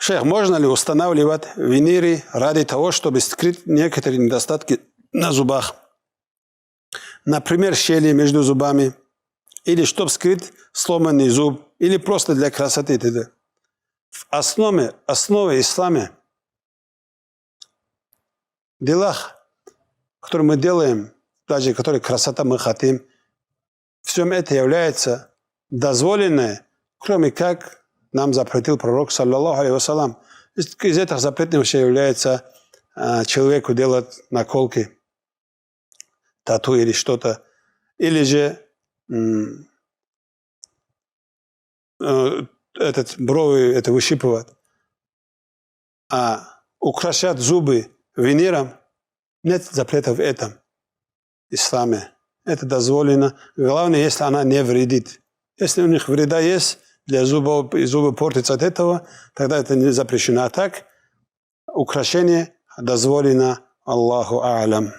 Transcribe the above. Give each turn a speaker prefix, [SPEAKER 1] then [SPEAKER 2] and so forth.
[SPEAKER 1] Шейх, можно ли устанавливать виниры ради того, чтобы скрыть некоторые недостатки на зубах? Например, щели между зубами, или чтобы скрыть сломанный зуб, или просто для красоты. В основе ислама, в делах, которые мы делаем, даже которые красота мы хотим, всем это является дозволенное, кроме как нам запретил пророк, саллаллаху алейхи вассалам. Из этих запретных вещей является человеку делать наколки, тату или что-то, или же брови это выщипывать. А украшать зубы виниром, нет запрета в этом исламе. Это дозволено. Главное, если она не вредит. Если у них вреда есть, для зубов, и зубы портятся от этого, тогда это не запрещено. А так, украшение дозволено. Аллаху а'лам.